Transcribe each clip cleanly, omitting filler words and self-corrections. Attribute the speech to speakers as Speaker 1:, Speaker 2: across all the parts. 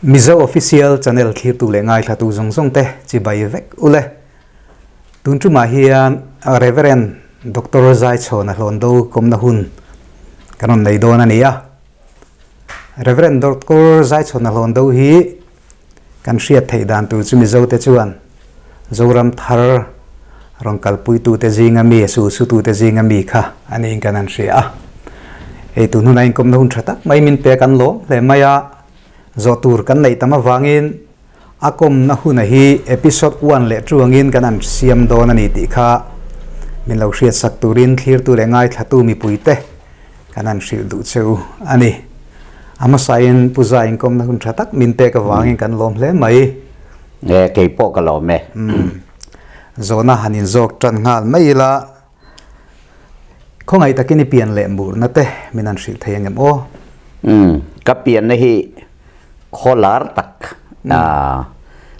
Speaker 1: Mizo Official Channel thlirtu leh ngaithlatu zawng zawng te chibai vek ule. Tun tumah hian Rev. Doctor Zaichhawna Hlawndo kawmna hun kan rawn nei dawn a ni a. Rev. Doctor Zaichhawna Hlawndo hi Kan hriat theih dan tur chu Mizote chuan Zoram thar rawn kalpuitute zinga mi, sulsutute zinga mi kha a niin kan han hria a. Hei tun huna inkawmna hun tha tak mai min pek an lawm hle mai a, zawh tur kan neih tam avangin a kawmna huna hi episode one leh two angin kan han siam dawn a ni tih kha min lo hriatsak turin thlirtu leh ngaithlatu mipuite Kan han hrilh duh che u a ni. A hmasain Pu Zai inkawmna hun tha tak min pek avangin kan lawm hle mai.
Speaker 2: E, kei pawh ka lawm e.
Speaker 1: Zawhna han inzawk tan nghal mai ila, khawngaih takin i pian leh murna te min han hrilh thei angem aw?
Speaker 2: Umm, ka pianna hi khaw lar tak,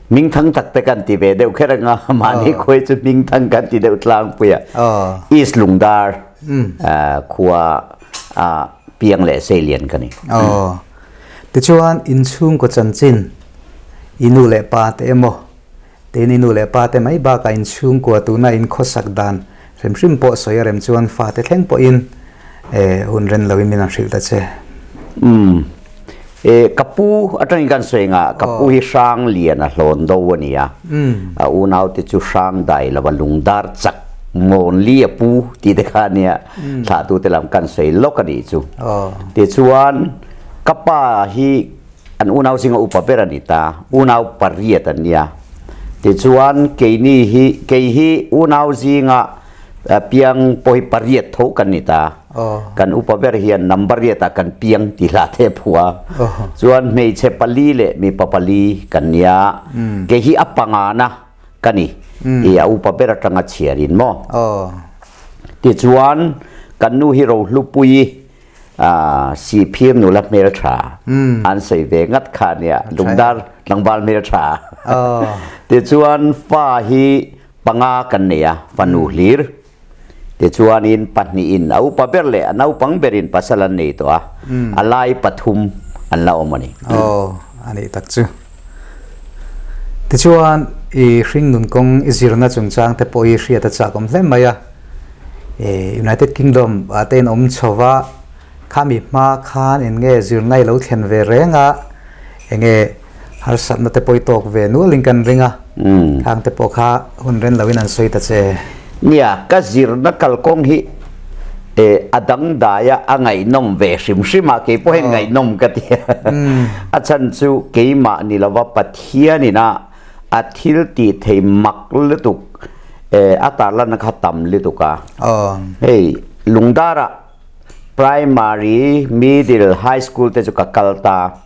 Speaker 2: hmingthang tak te kan ti ve deuh kher anga, mahni khuai chu hmingthang kan ti deuh tlangpui a, East Lungdar khua piang leh seilian ka ni.
Speaker 1: Aw, tichuan inchhungkaw chanchin i nu leh pa te emaw, tin i nu leh pa te mai bakah inchhungkua tuna in khawsak dan hrim hrim pawh sawi a rem chuan fate thleng pawhin hun ren loin min han hrilh ta che.
Speaker 2: Umm. E, ka pu atangin kan sawi nga, ka pu hi hrang lian a hlawn do a ni a. A unaute chu hrang dai lova lungdar chak ngawn li a pu tih te kha a nia, thlahtute lam kan sawi lawk a nih chu. Tichuan, ka pa hi an unau zinga upa ber a ni ta, unau pariat an nia. Tichuan, keini hi, kei hi unau zinga piang pawh hi pariat tho kan ni ta. Kan upa ber hian number riatah kan piang ti hlah the phu a. Chuan hmeichhe pali leh mipa pali kan nia. Kei hi a pangana ka ni. I a upa ber atanga chhiarin maw. Tichuan kan nu hi Rohlupui Sihphir nula hmeltha an sawi ve ngat kha nia. Lungdar tlangval hmeltha. Tichuan fa hi panga kan nei a, fanu hlir. Tichuanin pahnihin a upa ber leh a naupang berin pasal an nei tawh a, a lai pathum an la awm a ni.
Speaker 1: Aw, a nih tak chu. Tichuan, i hringnun kawng i zirna chungchang te pawh i hriat a chak awm hle mai a. United Kingdom ah te in awm chho va, khami hma khan eng nge zirna i lo thlen ve reng a, eng nge Harsatna te pawh i tawk ve nualin kan ring a, khang te pawh kha hun ren loin an sawi ta che.
Speaker 2: Nia, ka zirna kalkawng hi a dangdai a, a ngaihnawm ve hrim hrim a, kei pawh hian ngaihnawm ka ti a. A chhan chu keimah ni lova Pathianin a a thil tih thei mak lutuk a tarlanna kha tam lutuk a. Hei Lungdara primary, middle, high school te chu ka kal ta.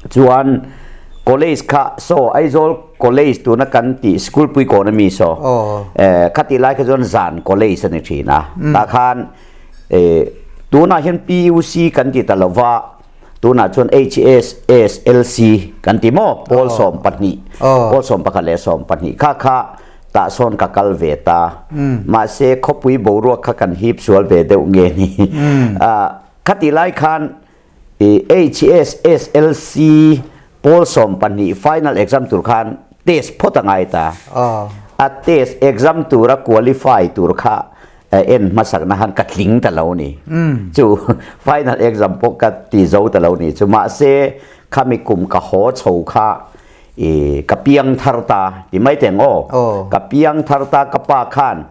Speaker 2: Chuan college kha saw Aizawl college tuna kan tih school pui kawn ami saw khatih lai kha chuan zan college a ni thin a tah khan tunah hian PUC kan ti ta lova tunah chuan HSSLC kan ti maw pawl 12 pawl 11 leh 12 kha kha tah sawn ka kal ve ta mahse khawpui boruak kha kan hip sual ve deuh nge ni khatih lai khan I HSSLC pawl 12 final exam tur khan test phawt a ngai ta. A test exam tura qualify tur kha en hmasakna khan ka tling ta lo ni. Chu final exam pawh ka ti zo ta lo ni. Chu mahse khami kum ka haw chho kha i ka piang thar ta ti mai teng aw. Ka piang thar ta ka pa khan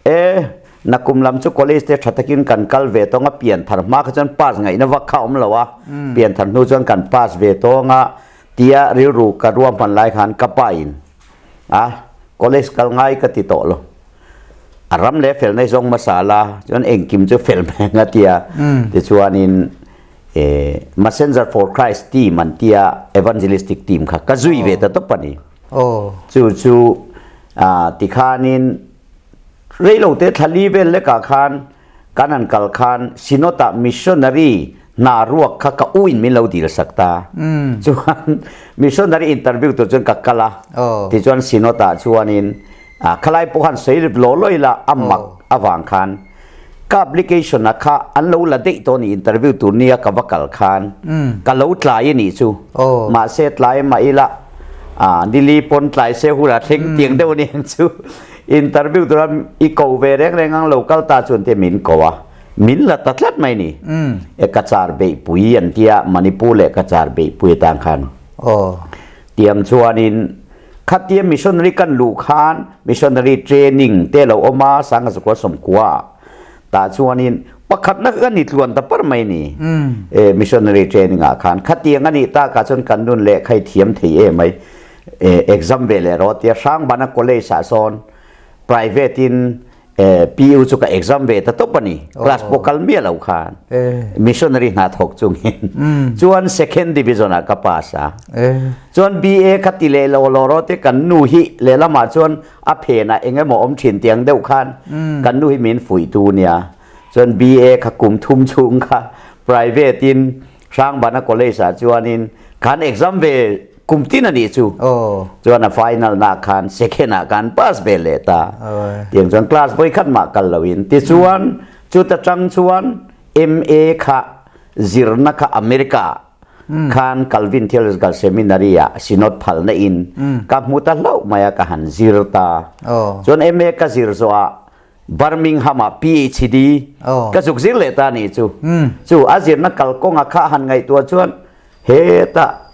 Speaker 2: E, nakum lam chu college te tha takin kan kal ve tawng a, pian thar hma kha chuan pass ngaihna vak kha awm lo a, pian thar hnu chuan kan pass ve tawng a tia rilru ka ruahman lai khan ka pa in a college kal ngai ka ti tawh lo, a ram leh fel nai zawng hmasa la chuan engkim chu fel mai ang a tia tichuanin e Messenger for Christ team an tia evangelistic team kha ka zui ve ta tawp a ni. Chu chu Tikhanin reilote thla li vel lekah khan kan han kal khan Synod-ah missionary hna ruak kha ka u in min lo dil sak ta. Chuan missionary interview tur chuan ka kal a. Tichuan Synod-ah chuanin khalai pawh khan sawi law law ila a mak avang khan. Ka application a kha an lo la daih tawh a ni interview tur nia ka va kal khan ka lo tlai a nih chu mahse tlai mah ila nili pawn tlai se hula thleng tiang deuh a ni ang chu interview tura i ko ve reng reng ang lo kal ta chuan te min ko a min la ta tlat mai ni e Cachar beihpui an tia Manipur leh Cachar beihpui atang khan tiang chuanin Khatia missionary kan luh khan missionary training te lo awm a, Sanga Zakua Sawmkua tah chuanin pakhatna kha kan ni tluan ta par mai ni. E missionary training ah khan khatiang a nih takah chuan kan nun leh kha i thiam thei em mai. E exam ve leh rawh tia Hrangbana college ah sawn private in PU chu ka exam ve ta tawp a ni. Class pawh kal miah lo khan. Missionary hna thawk chungin. Chuan second division ah ka pass a. Chuan BA kha ti leh lo lo rawh te kan nu hi lehlamah chuan a phenah eng emaw awm thin tiang deuh khan kan nu hi min fuihtu nia. Chuan BA kha kum thum chhung kha private in Hrangbana College ah chuanin khan exam ve kum tin a nih chu chuan a final na khan second ah khan pass ve leh ta tiang chuan class voi khat mah kal lo in tichuan chuta tang chuan MA kha zirna kha America khan Calvin Theological Seminary ah synod phalna in ka hmu ta hlauh mai a ka han zir ta chuan MA ka zir zawh ah Birmingham ah PhD ka zuk zir leh ta ni chu chu a zirna kalkawng a kha han ngaihtuah chuan Hetah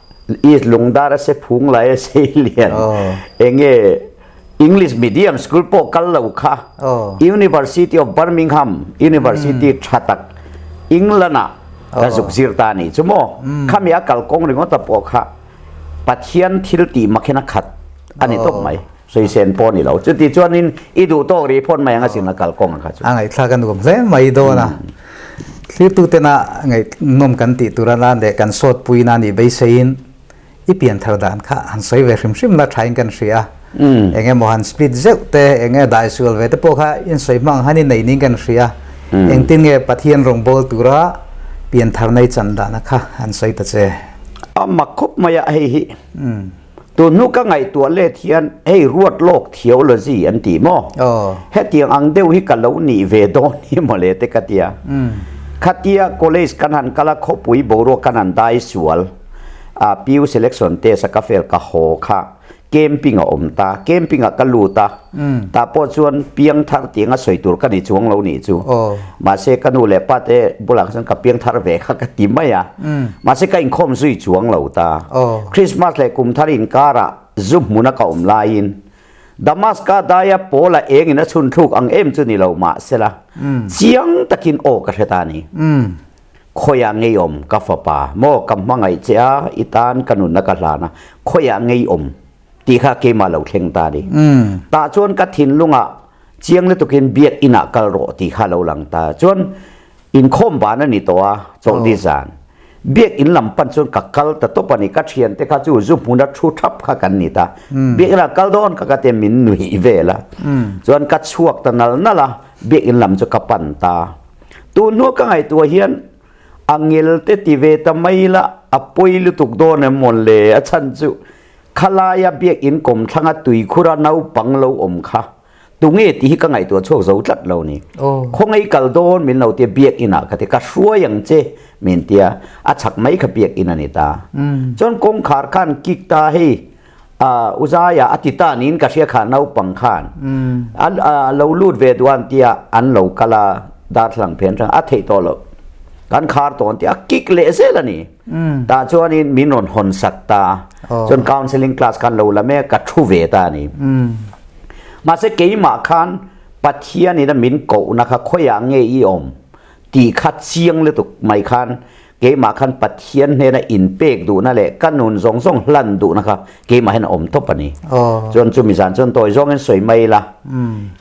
Speaker 2: East Lungdar a se phung lai a sei lian enge English medium school pawh kal lo kha University of Birmingham University tha tak England ah ka zuk zir ta ni chu maw khami a kalkawng ringawt a pawh kha Pathian thil tih mak hian a khat a ni tawp mai sawi sen pawh a ni lo chuti chuanin i duh tawk rih phawt mai ang a sin a kalkawng kha chu.
Speaker 1: A ngaihthlak a nuam hle mai dawn a. Thlirtutena ngaihnawm kan tih tur a leh kan sawtpuina a nih beiseiin i pian thar dan kha han sawi ve hrim hrim la thain kan hria a. Eng emaw han split zeuh te, eng nge dai sual ve te pawh kha insawi hmang han inei niin kan hria. Engtin nge Pathian rawngbâwl tura pian thar nei chan dana kha han sawi ta che.
Speaker 2: A mak khawp mai a hei hi. Tun hnu ka ngaihtuah let hian hei ruat lawk theology an ti maw? Hetiang ang deuh hi ka lo nih ve dawn hi mawle te ka tia. Khatia college kan han kal a khawpui boruak kan han dai sual a PU selection test a ka fail ka haw kha camping a awm ta, camping ah ka lut a, tah pawh chuan piangthar tiang a sawi tur ka ni chuang lo nih chu. Mahse ka nu leh pa te bulah kha chuan ka piangthar ve kha ka ti mai a. Mahse ka inkhawm zui chuang lo ta. Christmas leh kum thar inkarah zu hmuna ka awm laiin Damaska daia Paula engin a chhun thluk ang em chu ni lo mahsela chiang takin aw ka hre ta a ni. Khawiah ngei awm ka fapa maw ka hmangaih che a i tan ka nunna ka hlan a khawiah ngei awm tih kha keimah lo thleng ta a ni. Tah chuan ka thinlungah chiang lutukin biakinn ah kal rawh tih kha lo lang ta. Chuan Inkhawm ban a ni tawh a, chawlhni zan. Biakinn lam pan chuan ka kal ta tawp a ni, ka thiante kha chu zu hmuna thu thap kha kan ni ta. Biakinn ah kal dawn ka ka te min nuih vel a. Chuan ka chhuak ta nal nal a, biakinn lam chu ka pan ta. Tun hnu ka ngaihtuah hian a ngel te ti ve ta mai la, a pawi lutuk dawn em mawn le, a chhan chu khalaia biakinn kawmthlanga tuikhura naupang lo awm kha Tunge tih hi ka ngaihtuah chhuak zo tlat lo ni. Khawngaih kal dawn min lo tia biakinn ah ka ti, ka hruai ang che min tia, a chhak mai kha biakinn a ni ta. Chuan kawngkhar khan kik ta hei u Zaia a ti ta niin ka hria kha naupang khan a lo lut ve duh a an tia an lo kal a darthlalang phen hrang a theih tawh loh kan khar tawh an tia a kik leh zel a ni. Tah chuanin min rawn hawn sak ta chuan counselling class khan lo la mek ka thu ve ta a ni. Mahse keimah khan Pathian in a min kohna kha khawiah nge i awm tih kha chiang lutuk mai khan keimah khan Pathian hnena inpek duhna leh ka nun zawng zawng hlan duhna kha keimah hian a awm tawp a ni. Chuan chumi zan chuan tawi zawngin sawi mai ila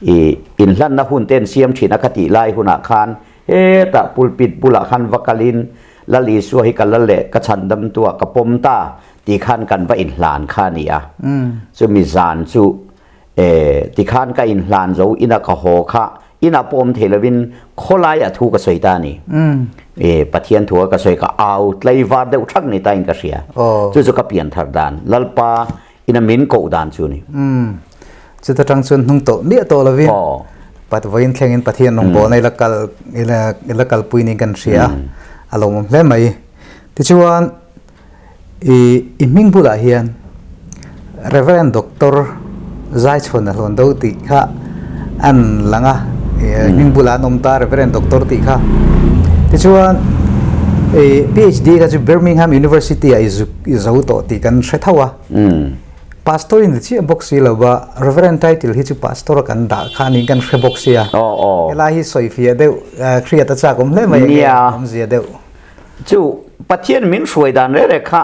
Speaker 2: i inhlanna hun te an siam thin a ka tih lai hunah khan hetah pulpit bulah khan va kalin Lal Isua hi ka lal leh ka chhandam tuah ka pawm ta ti khan kan va inhlan kha a ni a. Chumi zan chu ti khan ka inhlan zo ina ka haw kha inah pawh awm thei lovin khawlaiah thu ka sawi ta a ni. Pathian thua ka sawi ka au tlaivar deuh thak ni tain ka hria. Chu chu ka pian thar dan Lalpa ina min koh dan chu a ni.
Speaker 1: Chuta tang chuan hnung tawh miah tawh lovin. Pat vawiin thlengin Pathian rawngbawlna i la kal i la i la kalpui niin kan hria a, a lawmawm hle mai. Tichuan i i hming bulah hian Reverend Doctor Zaichhuana Hlawndo tih kha an lang a, i hming bulah an awm ta Reverend Doctor tih kha. Tichuan i PhD kha chu Birmingham University ah i zuk i zo tawh tih kan hre tho a. Pastor in ni chiah bawk si lo va, Reverend title hi chu Pastor a kan dah kha niin kan hre bawk sia. Helai hi sawi fiah deuh, hriat a chak awm hle mai enge awmzia deuh.
Speaker 2: Chu Pathian min hruai dan reh reh kha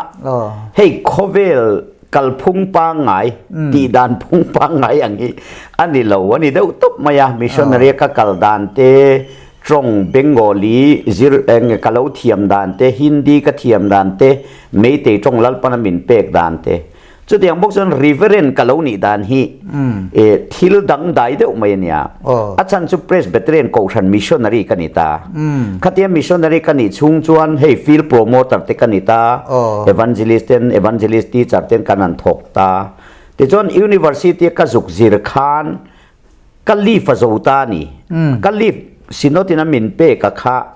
Speaker 2: hei khawvel kalphung pangngai, tih dan phung pangngai ang hi a ni lo, a ni deuh tawp mai a. Missionary a ka kal dan te, tawng Bengali zir enge ka lo thiam dan te, Hindi ka thiam dan te, Meitei tawng Lalpana min pek dan te. Chutiang bawk chuan Reverend ka lo nih dan hi thil dangdai deuh mai a nia. A chhan chu Presbyterian Kohhran Missionary ka ni ta. Khatia Missionary ka nih chhung chuan hei Field Promoter te ka ni ta, Evangelist ten, Evangelist Teacher ten kan han thawk ta. Tichuan University a ka zuk zir khan Ka leave a zo ta a ni. Ka leave Synod in a min pek a kha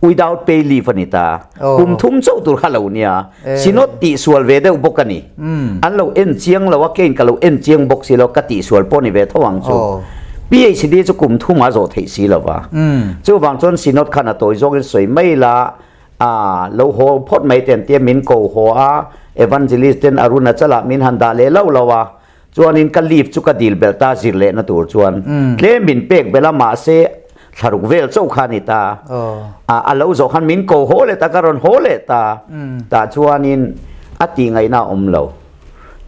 Speaker 2: without pay leave a ni ta. Kum thum chauh tur kha lo nia. Synod tihsual ve deuh bawk a ni. An lo en chiang lo a, keiin ka lo en chiang bawk si lo, ka tihsual pawh ni ve tho ang chu. PhD chu kum thum a zawh theih si lo va. Chuvang chuan Synod khan a tawi zawngin sawi mai la, a lo haw phawt mai ten tia min ko haw a, Evangelist ten Arunachal ah min han dah leh lo lo a. Chuanin ka leave chu ka dil belh ta zir lehna tur chuan tlem min pek belh a mahse thlaruk vel chauh kha a ni ta. A lo zawh khan min ko haw leh ta ka rawn haw leh ta. Tah chuanin a tih ngaihna a awm lo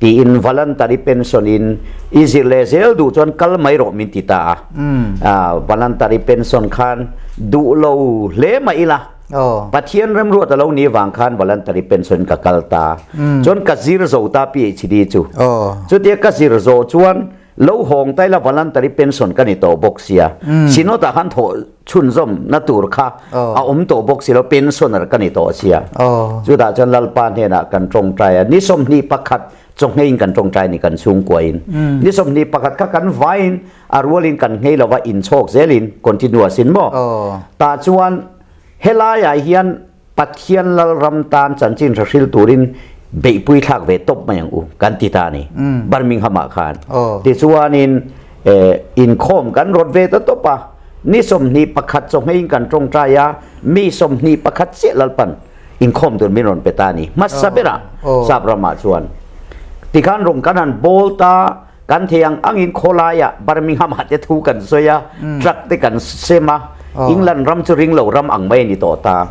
Speaker 2: tiin voluntary pension in i zir leh zel duh chuan kal mai rawh min ti ta a. Voluntary pension khan duh lo hle mah ila. Pathian remruat a lo ni vang khan voluntary pension ka kal ta. Chuan ka zir zo ta PhD chu. Chutia ka zir zo chuan lo hawng ta ila voluntary pension ka ni tawh bawk sia. Synod ah khan thawh chhunzawm na tur kha a awm tawh bawk si lo pensioner ka ni tawh sia. Chutah chuan Lalpa hnenah kan tawngtai a, ni 21 chawngheiin kan tawngtai ni kan chhungkuain. Ni 21 kha kan vaiin A rualin kan nghei lova inchhawk zelin continuous in maw? Tah chuan helaiah hian Pathian Lalram tan chanchin hre hril turin beihpui thlak ve tawp mai ang u kan ti ta a ni Birmingham ah khan. Tichuanin inkhawm kan rawt ve ta tawp a, ni 21 chawhmeiin kan tawngtai a, mi 21 chiah Lalpan inkhawm tur min rawn pe ta a ni hmasa berah Sap ramah chuan. Tikhan rawng kan han bawl ta. Kan thei ang angin khawlaiah Birmingham-ah te thu kan sawi a, truck te kan sem a, England ram chu ring lo ram ang mai a ni tawh ta.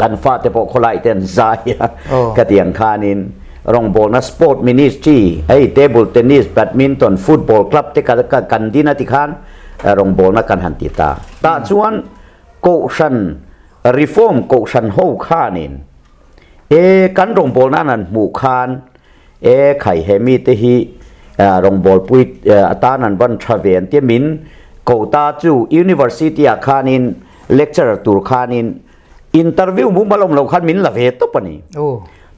Speaker 2: Kan fate pawh khawlai te an zai a, khatiang khanin rawngbawlna sport ministry, hei table tennis, badminton, football club te kan din a tikhan rawngbawlna kan han ti ta. Tah chuan Kohhran reform Kohhran ho khanin e kan rawngbawlna an han hmuh khan E khai he mite hi rawngbawlpui atan an van tha ve an tia min ko ta chu university ah khanin lecturer tur khanin interview mumal awm lo khan min la ve tawp a ni.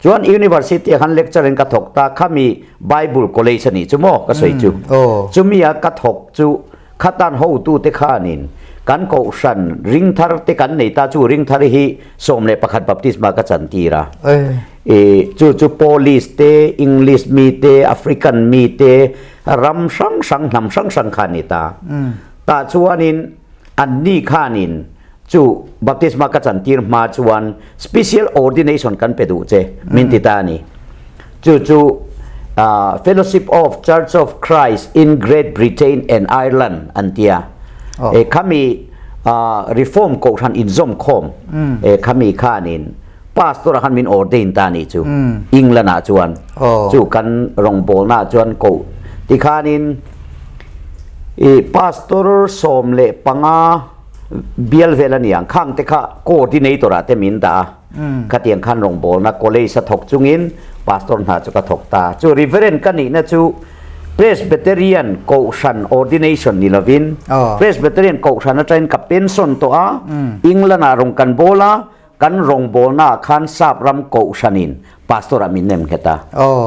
Speaker 2: Chuan university ah khan lecturer in ka thawk ta khami Bible college a nih chu maw ka sawi chu. Chumi a ka thawk chu khatan hotu te khanin kan kohhran ringthar te kan nei ta chu ringthar hi 11 baptisma ka chantir a. I chu chu Polish te, English mi te, African mi te, ram hrang hrang, hnam hrang hrang kha a ni ta. Tah chuanin anni khanin chu baptisma ka chantir hma chuan special ordination kan pe duh che min ti ta a ni. Chu chu Fellowship of Church of Christ in Great Britain and Ireland an ti a. Khami Reform Kohhran inzawmkhawm khami khanin Pastor ah khan min ordain ta nih chu England ah chuan chu kan rawngbawlna ah chuan koh tikhanin i pastor 15 bial vel a ni ang khang te kha coordinator ah te min dah a khatiang khan rawngbawlna college a thawk chungin pastor hna chu ka thawk ta chu reverend ka nihna chu Presbyterian Kohhran ordination ni lovin Presbyterian Kohhran atangin ka pension tawh a England ah rawng kan bawl a Kan rawngbawlna ah khan Sap ram Kohhranin Pastor ah min nem nghet a,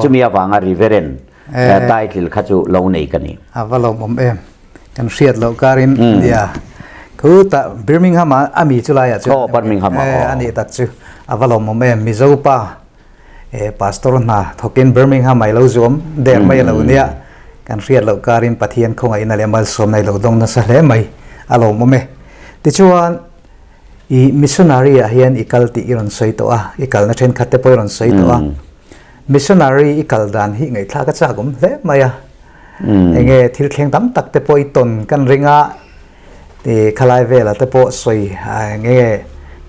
Speaker 2: chumi avanga Reverend title kha chu lo nei ka ni.
Speaker 1: A va lawmawm em. Kan hriat loh karin nia. Khu ta Birmingham ah ami chu lai ah chuan.
Speaker 2: Oh Birmingham ah
Speaker 1: oh. Ani tak chu a va lawmawm em Mizo pa e pastor hna thawkin Birmingham ah i lo zuam der mai a lo nia. Kan hriat loh karin Pathian khawngaihna leh malsawmna i lo dawng nasa hle mai a lawmawm e. Tichuan i missionary ah hian i kal tih i rawn sawi tawh a, i kalna thenkhat te pawh i rawn sawi tawh a. Missionary i kal dan hi ngaihthlak a chak awm hle mai a. Enge thil thleng tam tak te pawh i tawn kan ring a, ti khalai vela te pawh sawi enge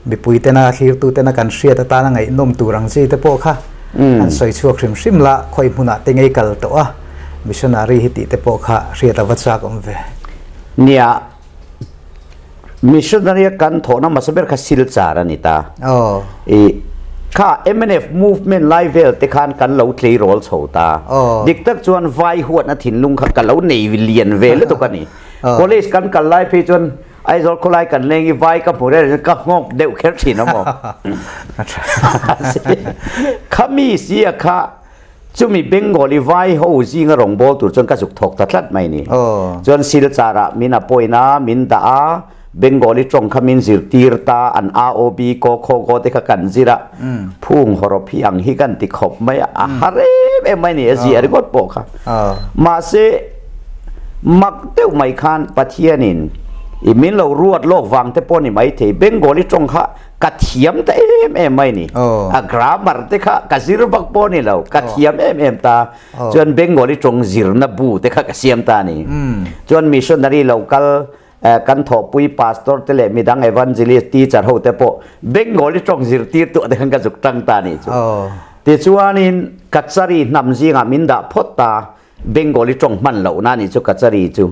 Speaker 1: mipui tena thlirtu tena kan hriat atana ngaihnawm tur ang chi te pawh kha an sawi chhuak hrim hrim la, khawi hmunah te ngei kal tawh a, missionary hi tih te pawh kha hriat a va chak awm ve.
Speaker 2: Nia, Missionary a kan thawhna hmasa ber kha Silchar a ni ta. I kha mnf movement lai vel te khan kan lo tleirawl chho ta. Dik tak chuan vai huatna thinlung kha ka lo nei lian ve lutuk a ni. College kan kal lai phei chuan Aizawl khawlai kan leng i vai ka hmu reng ka nghawk deuh kher thin a maw. Khami sia kha Chumi Bengali vai ho zinga rawngbâwl tur chuan ka zuk thawk ta tlat mai ni. Chuan Silchar ah min appoint a, min dah a, Bengali tawng kha min zirtir ta, an AOB, Ko Kho Go te kha kan zir a, phung hawrawp hi ang hi kan ti khawp mai a, a har em em mai ni, a ziah ringawt pawh kha. Mahse, mak deuh mai khan Pathianin i min lo ruat lawk vang te pawh ni maithei, Bengali tawng kha ka thiam ta em em mai ni a grammar te kha ka zir vak pawh ni lo ka thiam em em ta chuan Bengali tawng zirna bu te kha ka siam ta ni chuan missionary lo kal kan thawhpui pastor te leh midang evangelist teacher ho te pawh Bengali tawng zirtir tu te khan ka zuk tang ta ni chu tichuanin Kachari hnam zingah min dah phawt ta Bengali tawng hman lohna a nih chu Kachari chu.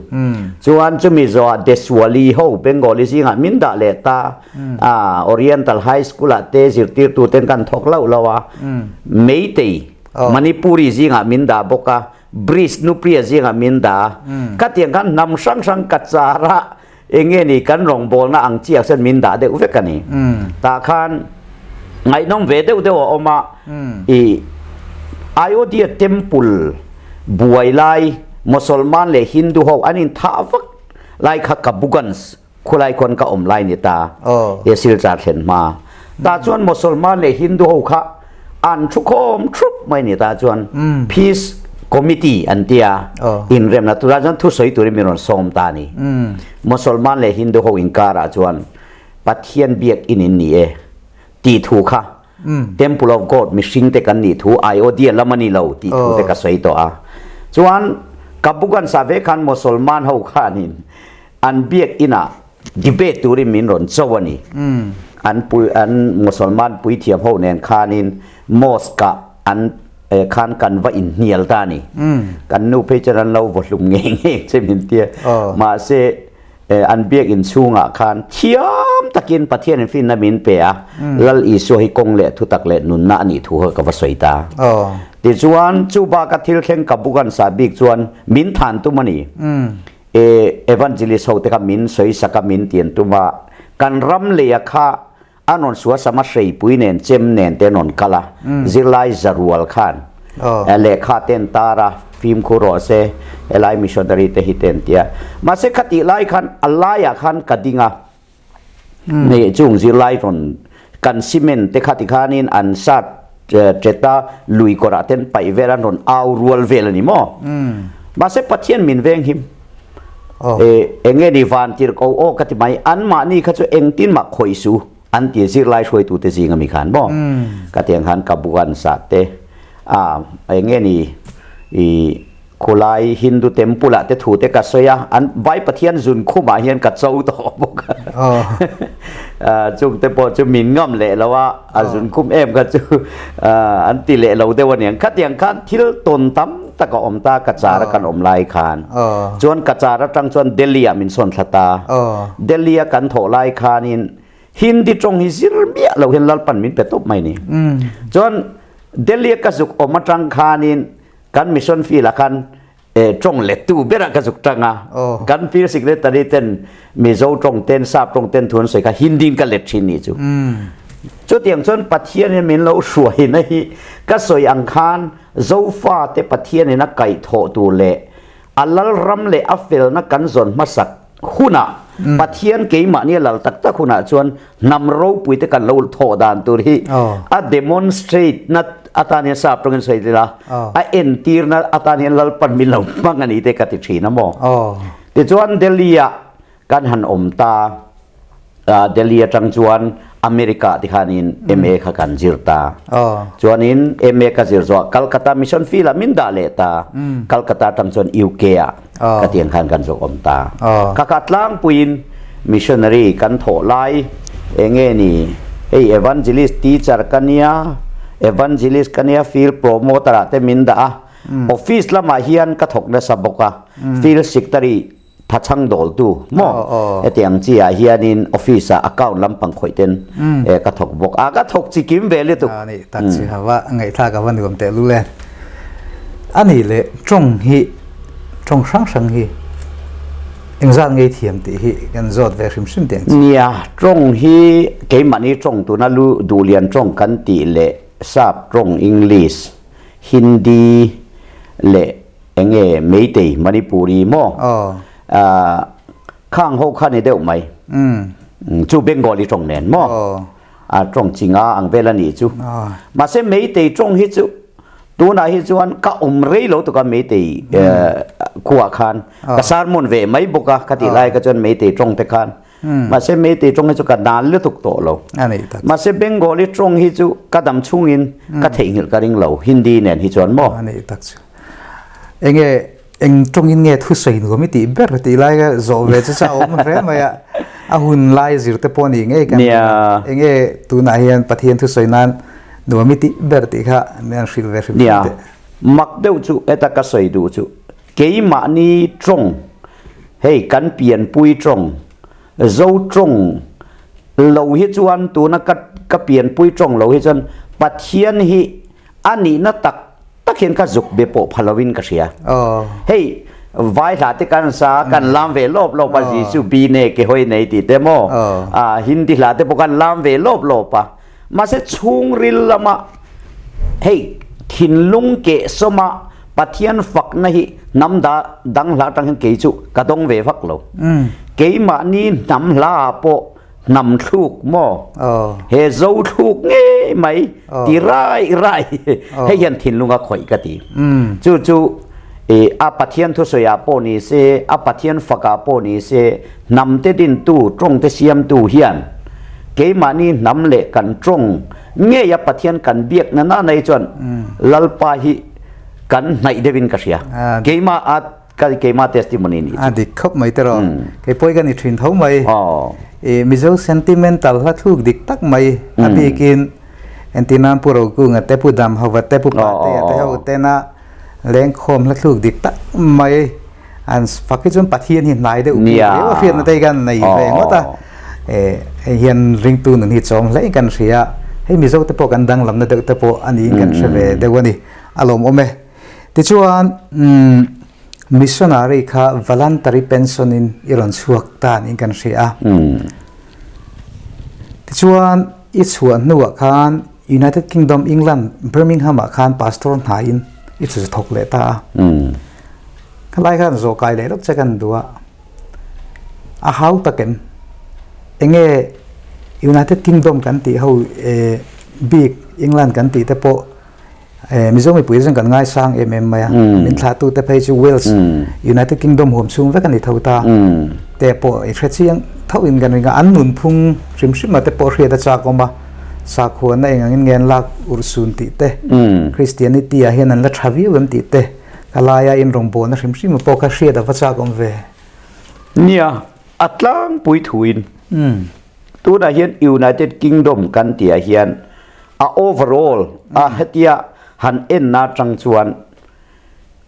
Speaker 2: Chuan chumi zawhah Deswali ho Bengali zingah min dah leh ta. Ah, Oriental High School ah te zirtirtu ten kan thawk loh lo a. Meitei, Manipuri zingah min dah bawk a, Bridge Nupriya zingah min dah a. Khatiang khan hnam hrang hrang Kachara eng nge ni kan rawngbawlna ang chiah chuan min dah deuh vek a ni. Tah khan ngaihnawm ve deuh deuh a awm a, i Ayodhya temple buai lai Mosolman leh Hindu ho an inthah vak lai kha Kabugans khulai khawn ka awm lai ni ta he Silchar thlen hma. Tah chuan Mosolman leh Hindu ho kha an thu khawm thup mai ni ta chuan Peace Committee an ti a, inremna tura chuan thusawi turin min rawn sawm ta a ni. Mosolman leh Hindu ho inkarah chuan Pathian biak in in ni e tih thu kha Temple of God mihring te kan nih thu Ayodhya lam a ni lo tih thu te ka sawi tawh a. Chuan Kabugan sa ve khan Mosolman ho khanin an biak inah debate turin min rawn cho a ni. An pui an Mosolman puithiam ho nen khanin mosque ah an khan kan va inhnial ta a ni. Kan nu phei chuan an lo vaw hlum ngei ngei che min tia. Mahse an biak inchhungah khan thiam takin Pathian in finna min pe a, Lal Isua hi kawng leh thutak leh nunna a nih thu kha ka va sawi ta. Tichuan chu baka thil thleng ka buk an sah bik chuan min than tum a ni. E evangelist ho te kha min sawi sak a min tian tum a, kan ram lei a kha a rawn sual sam a hreipui nen chem nen te an rawn kal a, zirlai zarual khan lehkha te an tar a, fimkhur rawh se helai missionary te hi te an ti a, mahse khatih lai khan a laiah khan ka ding a, Nei chung zirlai rawn kan cement te kha tikhanin an sat ṭet a, lui kawrah ten paih vel an rawn au rual vel a ni maw? Mahse Pathian min veng him. Eng nge ni van tir ko aw ka ti mai, anmahni kha chu engtin mah khawih su an ti zirlai hruaitute zing ami khan maw? Ka tiang khan ka buk an sah te a eng nge ni i Khulai Hindu temple ah te thu te ka sawi a, an vai Pathian zun khum ah hian ka cho tawh bawk a. Chung te pawh chu min ngam leh lo a, a zun khum em kha chu an ti leh lo deuh a niang. Khatiang khan thil tawn tam tak a awm ta Kachar a kan awm lai khan. Chuan Kachar atang chuan Delhi ah min sawn thla ta. Delhi a kan thawh lai khanin Hindi tawng hi zir miah lo hian Lalpan min pe tawp mai ni. Chuan Delhi a ka zuk awm atang khanin Kan mission field ah khan tawng lettu berah ka zuk tang a. Kan field secretary ten Mizo tawng ten Sap tawng ten thu an sawi kha Hindi in ka let thin nih chu. Chutiang chuan Pathian in min lo hruai na hi ka sawi ang khan Zofa te Pathian in a kaih thawh tur leh A Lalram leh a felna kan zawn hmasak hunah, Pathian keimahni a lal tak tak hunah chuan hnam ropui te kan lo thawh dan tur hi a demonstrate na atan hian sap tawngin sawi ila, a entirna atan hian Lalpan min lo hmang a ni te ka ti thin a maw. Tichuan Delhi ah kan han awm ta, Delhi atang chuan America ti khanin MA kha kan zir ta. Chuanin MA ka zir zawh Calcutta Mission Field ah min dah leh ta. Calcutta atang chuan UK ah ka tiang khan kan zawk awm ta. Kha kha tlangpuiin missionary kan thawh lai enge ni hei evangelist teacher ka nia, evangelist ka nia field promoter ah te min dah a. Office lamah hian ka thawk nasa bawk a, field secretary Thachhang dawltu maw? Hetiang chi ah hianin office ah account lampang khawih ten ka thawk bawk a, ka thawk chi kim ve lutuk.
Speaker 1: A nih tak chi hava ngaihthlak ava nuam teh lul e. A nih leh tawng hi tawng hrang hrang hi engzat ngei thiam tih hi kan zawt ve hrim hrim teh ang chi.
Speaker 2: Nia, tawng hi keimahni tawng tuna lu duhlian tawng kan tih leh sap tawng English, Hindi leh Enge Meitei Manipuri maw? Aw. Khang ho kha ni deuh mai. Chu Bengali tawng nen maw? A tawng chi nga ang vel a nih chu. Mahse Meitei tawng hi chu tunah hi chuan ka awm rei lo tuk a Meitei khuah khan. Ka sermon ve mai bawk a khatih lai kha chuan Meitei tawng te khan. Mahse Meitei tawng hi chu ka dan lutuk tawh lo. Mahse Bengali tawng hi chu ka dam chhungin ka theihnghilh ka ring lo Hindi nen hi chuan maw?
Speaker 1: A nih tak chu. Enge eng tawngin nge thusawi nuam i tih ber tih lai ka zawh ve chu cha awm hle mai a. A hun lai zir te pawh nih ngei kan enge tunah hian Pathian thusawi nan nuam i tih ber tih kha min han hrilh ve hrim hrim teh.
Speaker 2: Mak deuh chu heta ka sawi duh chu Keimahni tawng, hei kan pianpui tawng, Zo tawng lo hi chuan tuna ka ka pianpui tawng lo hi chuan Pathian hi a nihna tak tak hian ka zuk be pawh pha lovin ka hria. Hei vai hla te kan sa kan lam ve lawp lawp a Jesu bi ne ke hawi nei tih te maw Hindi hla te pawh kan lam ve lawp lawp a Mahse chhungril lama hei thinlung kehsawma Pathian fakna hi hnam da dang hla atang hian kei chu ka dawng ve vak lo. Keimahni hnam hla ah pawh hnam thluk maw? He zo thluk ngei mai ti rai rai hei hian thinlung a khawih ka ti. Chu chu a Pathian thusawi ah pawh ni se, a Pathian fak ah pawh ni se, Hnamte dintu, tawngte siamtu hian keimahni hnam leh kan tawng ngeia Pathian kan biakna nana hi chuan Lalpa hi kan hnaih deuhin ka hria. Keimah a keimah testimony ni chu.
Speaker 1: A dik khawp mai tiraw. Kei pawh hi ka ni thin tho mai. I Mizo sentimental hla thluk dik tak mai a bikin entirnan Pu Rokunga te Pu Damhova te Pu Patea te ho tena lengkhawm hla thluk dik tak mai an fak hi chuan Pathian hi hnai deuh bik riau a hriatna te hi kan nei ve ngawt a hei hian ringtu nun hi chawm hle in kan hria hei Mizo te pawh kan danglamna deuh te pawh a niin kan hre ve deuh a ni a lawmawm e tichuan missionary kha voluntary pension in i rawn chhuak ta niin kan hria a tichuan i chhuah hnuah khan United Kingdom England Birmingham ah khan pastor hnaiin i chu thawk leh ta a. Khalai khan zawh kai leh lawk che kan duh a, a hau tak em? Enge United Kingdom kan tih ho bik England kan tih te pawh Mizo mipui te chuan kan ngaisang em em mai a, min thlahtu te phei chu Wales United Kingdom huam chhung vek a ni tho ta te pawh i hre chiang tho in kan ring a, an nunphung hrim hrim a te pawh hriat a chak awm a, sakhuana eng angin nge an lak urhsun tih te, Christianity ah hian an la tha viau em tih te. Ka laia in rawngbawlna hrim hrim pawh kha hriat a va chak awm ve.
Speaker 2: Nia, a tlangpui thuin tunah hian United Kingdom kan tihah hian a overall a hetia han enna atang chuan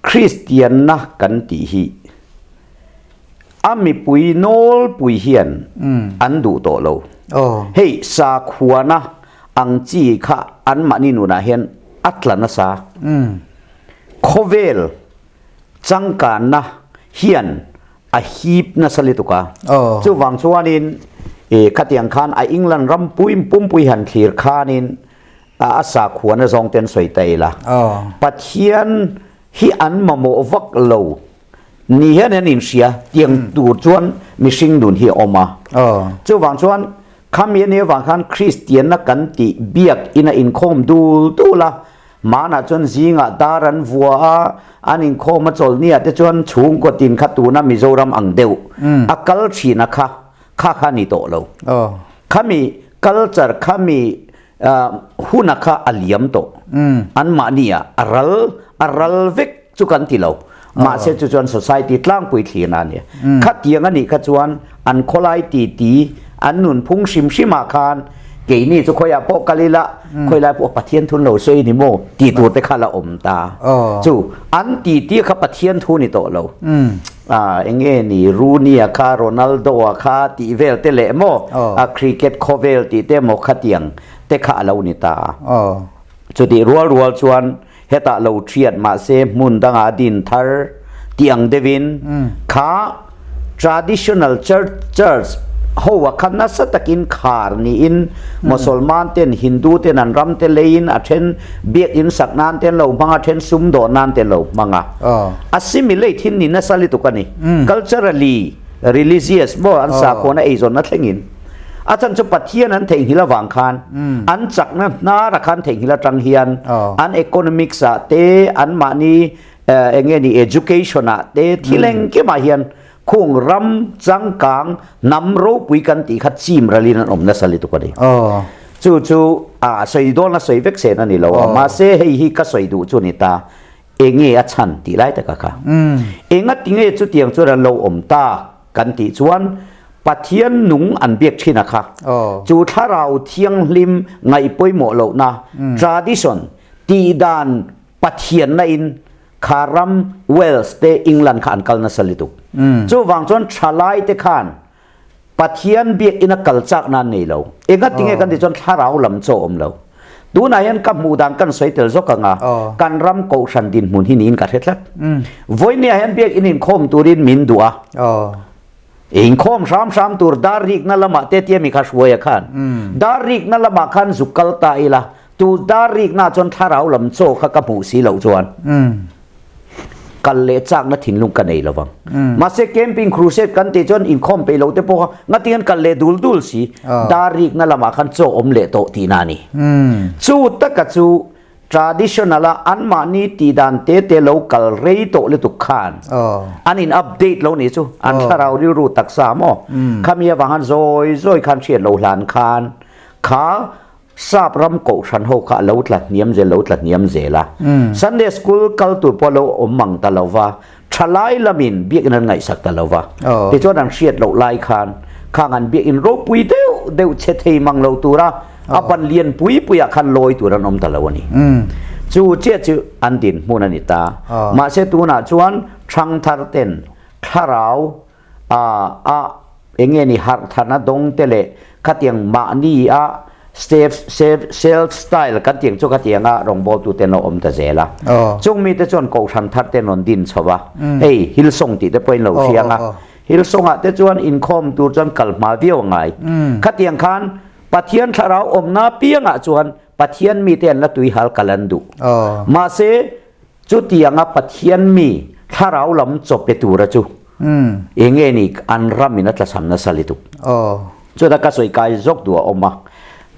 Speaker 2: Kristianna kan tih hi a mipui nawlpui hian an duh tawh lo. Hei sakhuana ang chi kha anmahni nunah hian a tla nasa. Khawvel changkanna hian a hip nasa lutuk a. Chuvang chuanin khatiang khan a England ram pui pumpui han thlir khanin a sakhuana zawng te an sawi ta ila. Pathian hi an mamawh vak lo. Ni hian an inhria tiang tur chuan mihring nun hi a awm a. Chuvang chuan khami a nih avang khan Kristianna kan tih biak in a inkhawm dul dul a, hmanah chuan zingah dar an vua a, an inkhawm a chawlhniah te chuan chhungkaw tin kha tuna Mizoram ang deuh a kal thin a kha, kha kha a ni tawh lo. Khami culture khami huna kha a liam tawh. Anmahni ah a ral a ral vek chu kan ti lo. Mahse chu chuan society tlangpui thlirna a nia. Khatiang a nih kha chuan an khawlai titi an nunphung hrim hrim ah khan keini chu khawiah pawh kal ila khawilai pawh Pathian thun lo sawi ni maw tih tur te kha la awm ta. Chu an titi kha Pathian thu ni tawh lo. Eng nge ni Rooney-a kha Ronaldo-a kha tih vel te leh maw a cricket khawvel tih te maw khatiang te kha a lo ni ta a. Chutih rual rual chuan hetah lo thiat mahse hmun dangah din thar tih ang deuhin kha traditional church church ho a kha nasa takin khar niin Mosolman ten Hindu ten an ram te leiin a then biakinn sak nan te an lo hmang a then sumdawn nan te an lo hmang a. Assimilate hi ni nasa lutuk a ni. Culturally religious maw an sakhawn a eizawnna thlengin a chhan chu Pathian an theihnghilh avang khan an chakna hnara khan theihnghilh atang hian an economics ah te anmahni eng nge ni education ah te thil engkimah hian khung ram changkang hnam ropui kan tih kha chim ralin an awm nasa lutuk a ni. Chu chu a sawi dawn a sawi vek sen a ni lo a mahse hei hi ka sawi duh chu a ni ta. Enge a chhan tih lai taka kha. Enga tinge chutiang chuan an lo awm ta kan tih chuan Pathian nung an biak thin a kha. Chu thlarau thianghlim ngaih pawimawh lohna, tradition, tihdan Pathianna in kha ram Wales te England kha an kal nasa lutuk. Chuvang chuan thalai te khan Pathian biakinn a kal chak nan nei lo. Enga tinge kan tih chuan thlarau lam chaw awm lo. Tunah hian ka hmuh dan kan sawi tel zawk anga kan ram kohhran dinhmun hi niin ka hre tlat. Vawinia hian biakinn inkhawm turin min duh a. Inkhawm hram hram tur dar rikna lamah te tia mi kha hruaia khan. Dar rikna lamah khan zuk kal ta ila tu dar rikna chuan thlarau lam chaw kha ka hmuh si loh chuan. Kal leh chakna thinlung ka nei lovang. Mahse camping crusade kan tih chuan inkhawm peih lo te pawh kha ngatingan kal leh dul dul si dar rikna lamah khan chaw awm leh tawh tihna a ni. Chu taka chu traditional a anmahni tih dan te te lo kal rei tawh lutuk khan an in update lo nih chu an thlarau rilru taksa maw khami avang khan zawi zawi khan hriat lo hlan khan kha Sap ram kohhran ho kha a lo tla hniam zel, lo tla hniam zel a. Sunday school kal tur pawh a lo awm mang ta lo va, thalai lamin biakinn an ngaihsak ta lo va. Tichuan an hriat loh lai khan khang an biakinn ropui deuh deuh che thei mang lo tura a ban lian pui puiah khan lawi tur an awm ta lo a ni. Chu chiah chu an dinhmun a ni ta. Mahse tunah chuan thangthar ten thlarau a a enge ni harh tharna dawng te leh khatiang mahni a step self style kan tiang chu khatianga rawngbawltu te an lo awm ta zel a chung mite chuan kohhran thar te an rawn din chho va hei Hillsong tih te pawhin lo hriang a Hillsong ah te chuan inkhawm tur chuan kal hma viau a ngai khatiang khan Pathian thlarau awmna piangah chuan Pathian mite an la tui hal kal an duh mahse Chutianga Pathian mi thlarau lam chaw pe tura chu eng nge ni an ramin a tlachham nasa lutuk. Chuta ka sawi kai zawk duh a awm a,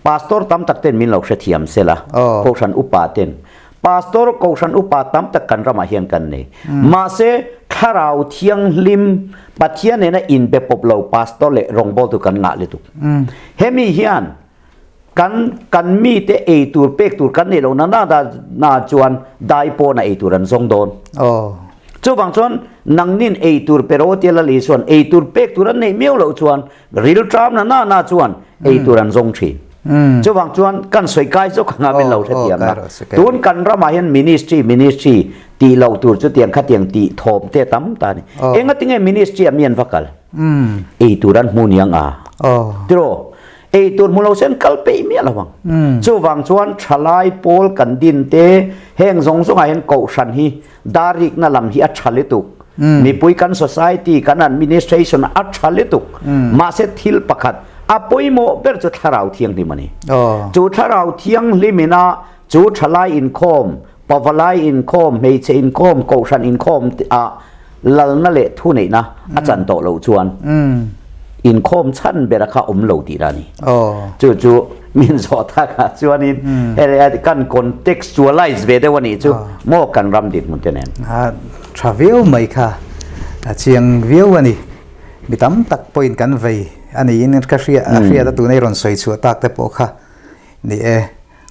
Speaker 2: Pastor tam tak ten min lo hrethiam se la, Kohhran upa ten. Pastor Kohhran upa tam tak kan ramah hian kan nei. Mahse thlarau thianghlim Pathian nena inbe pawp lo Pastor leh rawngbawltu kan ngah lutuk. Hemi hian Kan kan mite ei tur pek tur kan neih loh na na na chuan dai pawn a ei tur an zawng dawn. Chuvang chuan nangnin ei tur pe rawh tia Lal Isuan ei tur pek tur an neih miau loh chuan rilṭam na na na chuan ei tur an zawng ṭhin. Chuvang chuan kan sawi kai zawk anga min lo hrethiam a. Tun kan ramah hian ministry ministry tih loh tur chutiang khatiang tih thawm te tam ta a ni. Engatinge ministry ah mi an va kal? Ei tur an hmu niang a. Tiraw? Ei tur hmu lo sen kal peih miah lo ang. Chuvang chuan thalai pawl kan din te heng zawng zawngah hian kohhran hi darikna lam hi a tha lutuk. Mipui kan society kan administration a tha lutuk. Mahse thil pakhat a pawimawh ber chu thlarau thianghlim a ni. Chu thlarau thianghlim ina chu thalai inkhawm, pavalai inkhawm, hmeichhe inkhawm, kohhran inkhawm ah. lalna leh thuneihna a chan tawh loh chuan inkhawm chhan bera kha awm lo tih a ni. Chu chu min zawh takah chuanin hei kan contextualize ve deuh a nih chu maw kan ram dinhmun te nen.
Speaker 1: Tha viau mai kha a chiang viau a ni. Mi tam tak pawhin kan vei a niin ka hria a hriat a tuna i rawn sawi chhuah tak te pawh kha ni e.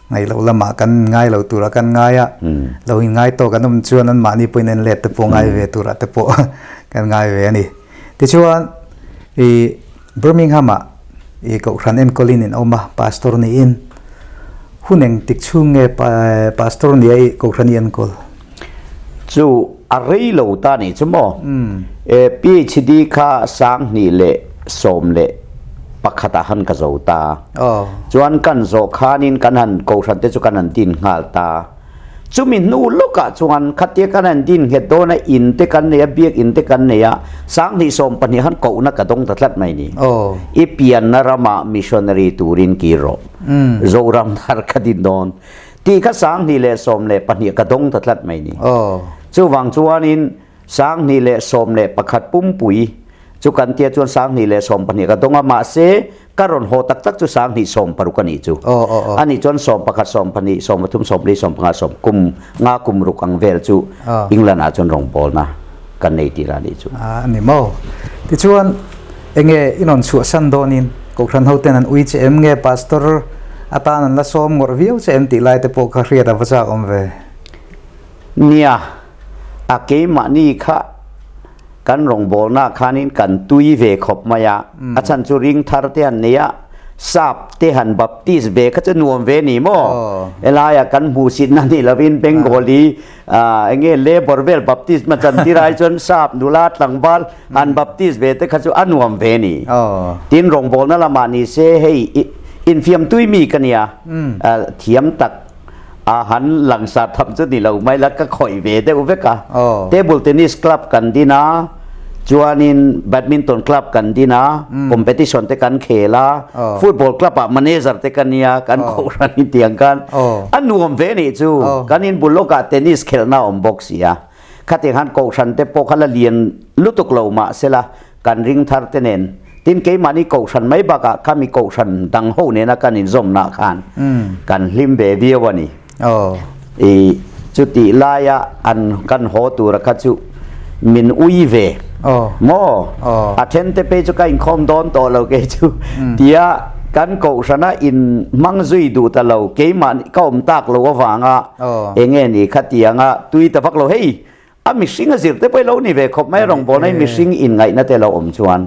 Speaker 1: Ngaih loh lamah kan ngai lo turah kan ngai a, lo in ngai tawk an awm chuan anmahni pawhin en let te pawh ngai ve turah te pawh kan ngai ve a ni. Tichuan i Birmingham-ah i Kohhran enkawlin in awm a, Pastor niin hun eng tik chhung nge Pastor nia i Kohhran i enkawl?
Speaker 2: Chu a rei lo ta nih chu maw? PhD kha 2011 ah han ka zo ta. Chuan kan zawh khanin kan han Kohhran te chu kan han din nghal ta. Chumi hnu lawkah chuan khatia kan han din nghet dawn a, in te kan nei a, biakinn te kan nei a, 2012 han kohna ka dawng ta tlat mai ni. I pianna ramah missionary turin kir rawh. Zoram thar ka din dawn. Tih kha 2012 ka dawng ta tlat mai ni. Chuvang chuanin 2011 pumpui chu kan tia chuan 2012 ka dawng a, mahse ka rawn haw tak tak chu 2016 a nih chu. A nih chuan 11, 12, 13, 14, 15, 10 kum nga kum ruk ang vel chu England ah chuan rawngbawlna kan nei tih lah a nih chu.
Speaker 1: A ni maw? Tichuan Enge i rawn chhuahsan dawnin Kohhran hoten an ui che em nge Pastor atan an la sawm ngawrh viau che em tih lai te pawh kha hriat a va chak awm ve.
Speaker 2: Nia, a keimahni kha kan rawngbawlnaah khanin kan tui ve khawp mai a, a chhan chu ring thar te han nei a, Sap te han Baptist ve kha chu nuam ve ni maw? Helaiah kan hmuhsitna ni lovin Bengali Enge Labour vel Baptist ma chan tir ai chuan sap nula tlangval an Baptist ve te kha chu a nuam ve ni. Tin rawngbawlna lamah ni se hei infiam tui mi ka nia thiam tak a han langsar tham chu ni lo mai la ka khawih ve deuh vek a. Table tennis club kan din a chuanin badminton club kan din a competition te kan khel a football club ah manager te ka nia kan kohhran in tiang khan a nuam ve nih chu kan in bul lawkah tennis khelhna a awm bawk si a khatiang khan kohhran te pawh kha la lian lutuk lo mahsela kan ring thar te nen tin keimahni kohhran mai bakah khami kohhran dang ho nena kan inzawmna khan kan hlim ve viau a ni. I chutih laia an kan haw tura kha chu min ui ve maw? A then te phei chu ka inkhawm dawn tawh lo kei chu tia kan kohhrana in hmang zui duh ta lo keimah ka awm tak lo avanga enge ni khatianga tui ta vak lo hei a mihring a zir te pawh lo ni ve khawp mai rawngbawlna hi mihring inngaihna te lo awm chuan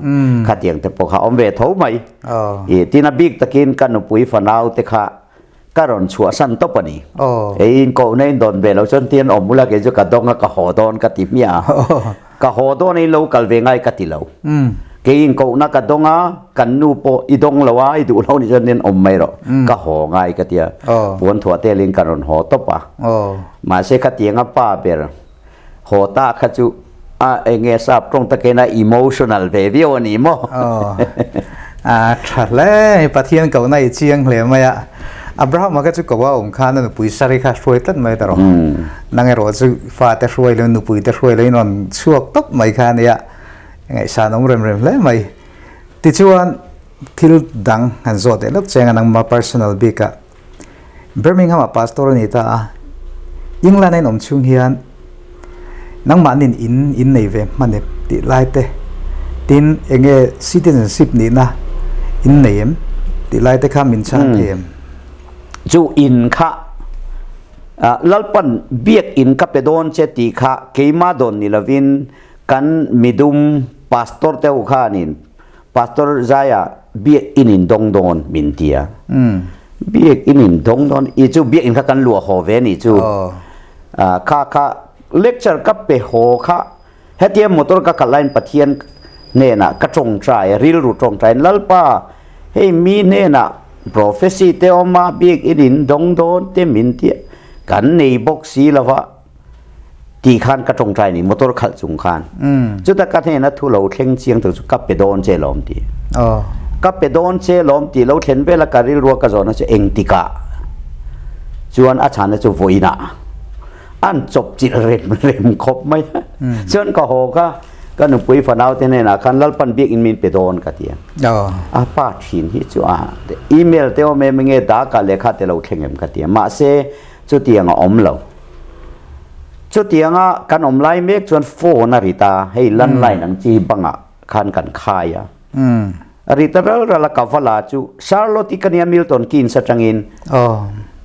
Speaker 2: khatiang te pawh kha awm ve tho mai i tin a bik takin ka nupui fanau te kha ka rawn chhuahsan tawp a ni ei in kohna in dawn ve lo chuan tin awm bula kei chu ka dawng a ka haw dawn ka ti hmiah a ka haw dawn in lo kal ve ngai ka ti lo kei in kohna ka dawng a kan nu pawh i dawng lo a i duh lo ni chuan tin awm mai rawh ka haw ngai ka tia puan thuah telin ka rawn haw tawp a. Mahse khatianga pa ber haw ta kha chu a enge sap tawng takin a emotional ve viau a ni maw?
Speaker 1: Aw, a tha hle, Pathian kohna i chiang hle mai a. Abraham-a kha chu ko a awm khan a nupui Sari kha hruai tlat mai ta rawh. Nang erawh chu fate hruai lo, nupui te hruai lo in rawn chhuak tawp mai kha a nia. Ngaihsan awm rem rem hle mai. Tichuan thil dang han zawt leh lawk cheng a nangma personal bik ah. Birmingham ah pastor a ni ta a, England a inawm chhung hian nangmahnin in in nei ve hman em tih lai te, tin enge citizenship nihna in nei em tih lai te kha min chhan thei em?
Speaker 2: Chu in kha Lalpan biak in ka pe dawn che tih kha keimah dawn ni lovin kan midum pastor te ho khanin Pastor Zaia biak in in dawng dawn min ti a. Biak in in dawng dawn i chu biak in kha kan luah haw ve ni chu. Kha kha lecture ka pe haw kha hetia motor ka khalh laiin Pathian hnenah ka tawngtai a, rilru tawngtaiin Lalpa hei mi hnenah prophecy te awm a biak in in dawng dawn te min ti a, kan nei bawk si lova. Ti khan ka tawngtai ni motor khalh chung khan chuta ka hnena thu lo thleng chiang tur chu ka pe dawn che lawm ti ka pe dawn che lawm ti lo thlen vela ka rilrua ka zawhna chu engtikah chuan a chhanna chu vawiinah An chawp chilh rem rem khawp mai a. Chuan ka haw kha ka nupui fanau te hnenah khan Lalpan biakin min pe dawn ka ti a. A pa thin hi chu a email te awm em nge daka lehkha te lo thleng em ka ti a. Mahse chutiang a awm lo. Chutianga kan awm lai mek chuan phone a ri ta, hei landline ang chi hi bangah khan kan khai a. A ri ta ral ral a ka va la chu Charlotte i ka nia Milton Keynes atangin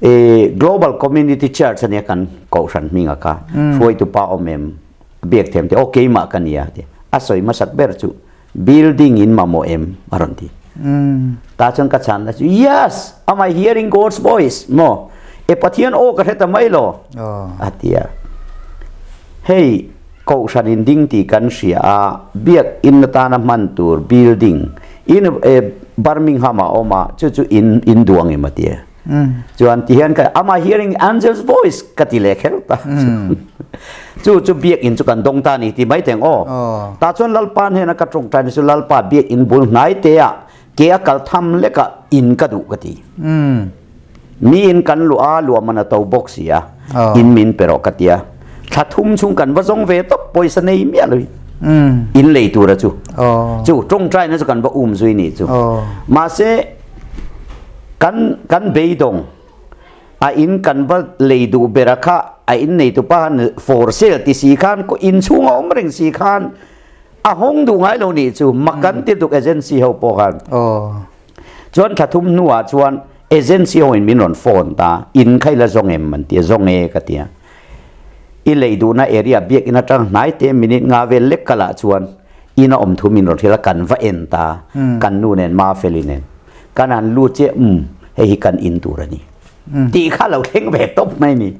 Speaker 2: e Global Community Church ania kan kohhran hminga kha hruaitu pa awm em biak thiam te aw keimah ka nia ti a sawi hmasak ber chu building in mamawh em a rawn ti ta chuan ka chhan na chu yes am I hearing God's voice maw e Pathian aw ka hre ta mai lo a ti a hei Kohhran in ding tih kan hria a, biakinn atana hman tur building in Birmingham ah a awm a, chu chu in in duh ang em a ti e. Chuan ti hian ka am I hearing angel's voice ka ti leh kher ta. Chu chu biakinn chu kan dawng ta a ni ti mai teng aw. Tah chuan Lalpa hnena ka tawngtai na chu Lalpa biakinn bul hnai te ah ke a kal tham lek ah in ka duh ka ti. Mi in kan luah a, luah man a to bawk si a, in min pe rawh ka ti a. Thla thum chhung kan va zawng ve tawp, pawisa nei miah lo in in lei tura chu. Chu tawngtaina chu kan va um zui nih chu. Mahse kan kan beidawng a in kan va lei duh ber a kha a in nei tupa khan for sale ti si khan in chhung a awm reng si khan a hawng duh ngai lo nih chu. Mak kan ti tuk agency ho pawh khan. Chuan thla thum hnuah chuan agency ho in min rawn phone ta, in kha ila zawng em an ti a, zawng e ka ti a. I lei duhna area biakinn atang hnai te minute nga vel lek ka lah chuan in a awm thu min rawn hrilh a, kan va en ta, kan nu nen Mafeli nen kan han lut chiah umm hei hi kan in tur a ni tih kha lo thleng ve tawp mai ni.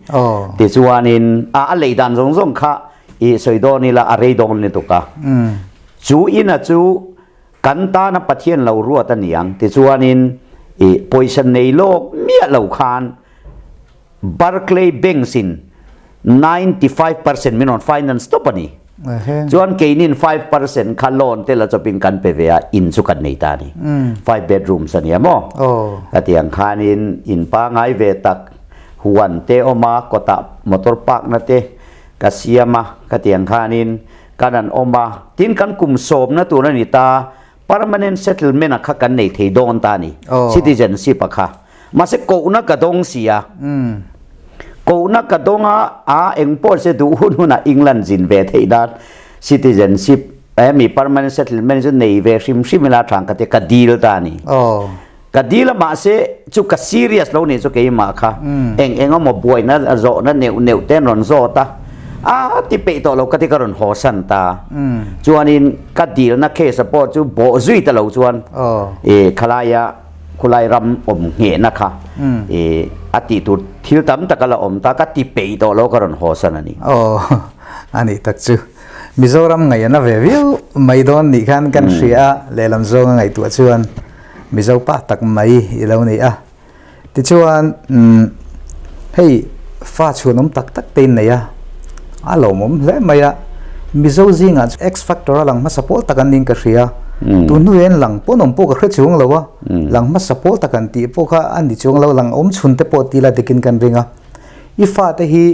Speaker 2: Tichuanin a lei dan zawng zawng kha i sawi dawn ila a rei dawn lutuk a, chu ina chu Kan tana Pathian lo ruat a niang tichuanin i pawisa nei lawk miah lo khan Barclay Banks in 95% min rawn finance tawp a ni. Chuan keinin 5% kha loan te la chawpin kan pe ve a, in chu kan nei ta a ni. 5 bedrooms a nia maw? Khatiang khanin in pangai ve tak huan te awm a, kawtah motor park na te ka siam a, khatiang khanin Kan an awm a, tin kan kum sawmna tur a ni ta, permanent settlement a kha kan nei thei dawn ta a ni, citizenship a kha. Mahse kohna ka dawng si a, kohna ka dawng a, a eng pawh se duh hun hunah England zin ve theih nan citizenship hemi permanent settlement chu nei ve hrim hrim ila thang ka ti, ka dil ta a ni. Ka dil a mahse chu ka serious lo nih chu keimah kha eng eng emaw buaina zawhna neuh neuh te an rawn zawt a, a ti peih tawh lo ka ti ka rawn haw san ta. Chuanin ka dilna case a pawh chu bawh zui ta lo chuan i khalaia khulai ram awm nghehna kha i a tih tur thil tam tak a la awm ta ka ti peih tawh lo ka rawn haw san a ni.
Speaker 1: Aw a nih tak chu. Mizoram ngaih a na ve viau mai dawn nih khan kan hria a, lehlam zawnga ngaihtuah chuan Mizo pa tak mai i lo ni a. Tichuan hei fa chhuanawm tak tak te in nei a, a lawmawm hle mai a. Mizo zingah chu X factor a lang hmasa pawl tak an niin ka hria. Tun hnuaiin lang pawn awm pawh ka hre chuang lo a, lang hmasa pawl tak an tih pawh kha a ni chuang lo, lang awm chhun te pawh ti la dikin kan ring a. I fate hi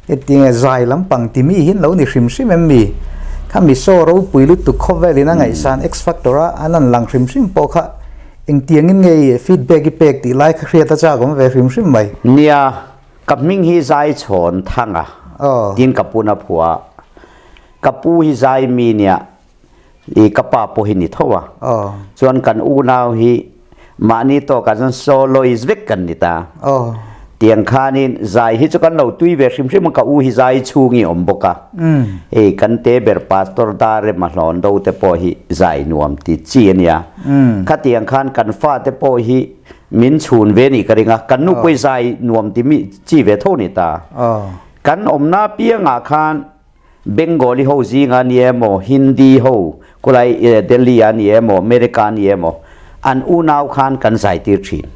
Speaker 1: Hetiang zai lampang ti mi hi an lo ni hrim hrim em mi? Kha mi saw ropui lutuk khawvelin a ngaihsan X Factor a an an lang hrim hrim pawh kha engtiangin nge i feedback i pek tih lai kha hriat a chak awm ve hrim hrim mai.
Speaker 2: Nia, ka hming hi Zai Chhawn Thanga tiin ka pun a phuah a, ka pu hi Zai mi nia i ka pa pawh hi ni tho a, chuan kan unau hi mahni tawkah chuan soloist vek kan ni ta. Tiang khanin zai hi chu kan lo tui ve hrim hrim a, ka u hi zai chhung i awm bawk a, hei kan te ber Pastor Darema Hlawn do te pawh hi zai nuam ti chi a nia. Khatiang khan kan fate pawh hi min chhun ve nih ka ring a, kan nu pawh hi zai nuam ti mi chi ve tho ni ta. Kan awmna piangah khan Bengali ho zinga ni emaw, Hindi ho, khulai Delhi ah ni emaw, America ni emaw, an unau khan kan zai tir thin.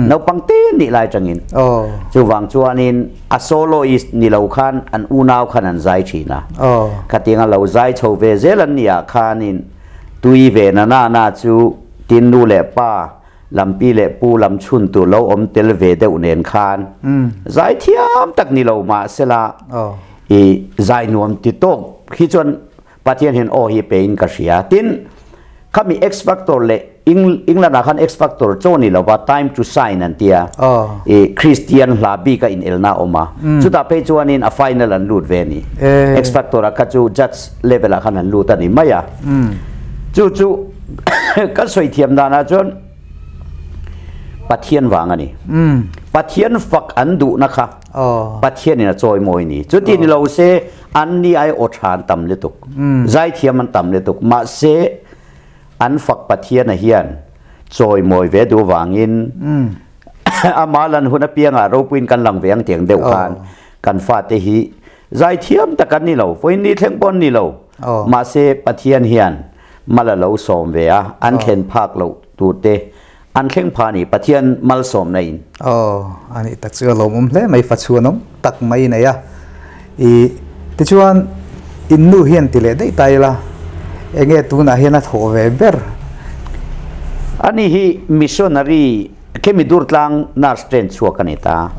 Speaker 2: Naupang te nih lai tangin. Chuvang chuanin a soloist ni lo khan an unau khan an zai thin a. Khatianga lo zai chho ve zel an nih ah khanin tui ve na na na chu tin nu leh pa Lampi leh Pu lam chhun tur lo awm tel ve deuh nen khan zai thiam tak ni lo mahsela i zai nuam ti tawk hi chuan Pathian hian aw hi pe in ka hria. Tin, khami X Factor leh England ah khan X Factor chaw ni lova Time to Shine an tia i Christian hla bik a in elna a awm a. Chutah phei chuanin a final an lut ve a ni. X Factor ah kha chu judge level ah khan an lut a ni mai a. Chu chu kan sawi thiam danah chuan Pathian vang a ni. Pathian fak an duhna kha Pathianin a chawimawi ni. Chuti ni lo se an ni ai aw tha an tam lutuk. Zaithiam an tam lutuk. Mahse an fak Pathiana hian chawimawi ve duh vangin ama lan hun apiangah ropuiin kan lang ve ang tiang deuh khan kan fate hi Zaithiam tak an ni lo, vawiin ni thleng pawh an ni lo. Mahse, Pathian hian mal a lo sawm ve a, an thlen phak loh tur te an thleng pha a ni, Pathian malsawmna in.
Speaker 1: Aw, a nih tak chu a lawmawm hle mai, fachhuanawm tak mai nei a. I, tichuan, in nu hian ti leh daih ta ila, enge tunah hian a thawh ve ber?
Speaker 2: Ani hi missionary khemi durtlang nurse train chhuak a ni ta.